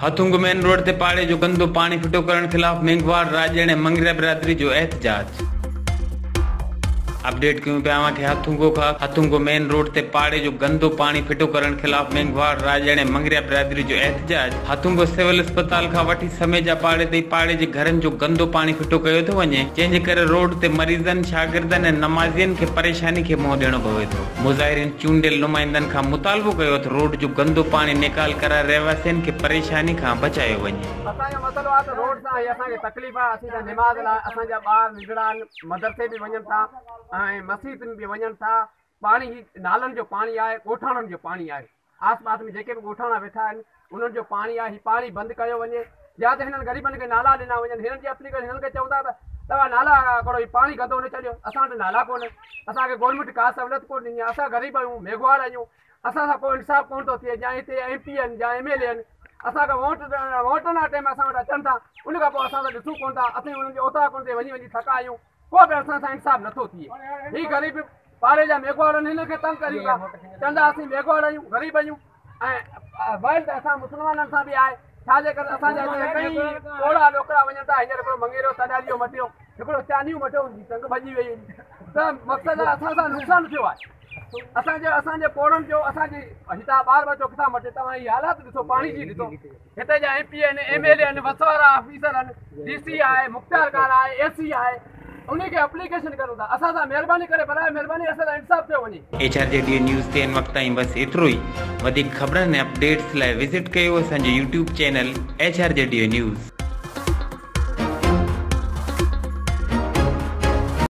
Hathungo main road تي پاڙي جو گندو پاڻي ڦٽو ڪرڻ خلاف مينگهواڙ راڄڙ ۽ مڱريا برادري جو احتجاج. اپڊيٽ ڪيون پيا اوهان کي هٿونگو کان هٿونگو مين روڊ تي پاڙي جو گندو پاڻي ڦٽو ڪرڻ خلاف مينگهواڙ راڄڙ ۽ مڱريا برادري جو احتجاج هٿونگو سول اسپتال کان وٺي سميجا پاڙي تائين پاڙي جي گهرن جو گندو پاڻي ڦٽو ڪيو ٿو وڃي جنهن جي ڪري روڊ تي مريضن شاگردن ۽ نمازين کي پريشاني کي منهن ڏيڻو پوي ٿو. مظاهرين چونڊيل نمائندن کان مطالبو ڪيو ته روڊ جو گندو پاڻي نيڪال ڪرائي رهواسين کي پريشاني کان بچايو وڃي. اسان جو مسئلو آهي ته روڊ سان هي اسان کي تڪليف آهي اسين ته نماز لاء اسان جا ٻار ننڍڙا آهن مدرسي به وڃن ٿا ۽ مسيت ۾ به وڃن ٿا پاڻي هي نالن جو پاڻي آهي ڳوٺاڻن جو پاڻي آهي آس پاس ۾ جيڪي به ڳوٺاڻا ويٺا آهن انهن جو پاڻي آهي هي پاڻي بند ڪيو وڃي يا ته هنن غريبن کي نالا ڏنا وڃن هنن جي اپليڪيشن هنن کي چئون ٿا ته توهان نالا ڪڍو هي پاڻي گندو نه ڇڏيو اسان وٽ نالا ڪونهن اسان کي گورنمينٽ ڪا سهولت ڪونه ڏني آهي اسان غريب آهيون ميگهواڙ آهيون اسان سان ڪو انصاف ڪونه ٿو ٿئي يا هتي ايم پي آهن يا ايم ايل اي آهن اسان کي ووٽ ووٽن واري ٽائيم اسان وٽ اچن ٿا ان کان پوء اسان سان ڏسون ڪونه ٿا اسين انهن جي اوطاقن تي وڃي وڃي ٿڪا آهيون ڪو به اسان سان انصاف نٿو ٿئي. هي غريب پاڙي جا ميگهواڙ آهن هنن کي تنگ ڪريون ٿا. چوندا اسين ميگهواڙ آهيون غريب آهيون ۽ ويل ته اسان مسلمانن سان به آهي ڇا جي ڪري اسان جا هتي ڪئين پوڙها ڏوڪڙا وڃن ٿا هينئر هڪڙو مڱيرو تڏاريو مٽيو هڪڙو چانيون مٽيو ان جي ٽنگ ڀڄي وئي هئي ته مقصد اسان سان نقصان ٿيو آهي اسان جي اسان جي پوڙهن جو اسان جي هتان ٻار ٻچو ڪٿان مٽي توهان هي حالات ڏسو پاڻي جي ڏسو هتي جا ايم پي آهن ايم ايل اي آهن وس وارا آفيسر آهن ڊي سي آهي مختيار ڪار آهي اي سي آهي انهي کي اپليڪيشن ڪريون ٿا اسان سان مهرباني ڪري براء مهرباني اسان سان انصاف ڪيو وڃي. H R G D news تي هن وقت تائين بس ايترو ئي وڌيڪ خبرن ۽ اپڊيٽس لاء وزٽ ڪيو اسان جو YouTube channel H R G D news.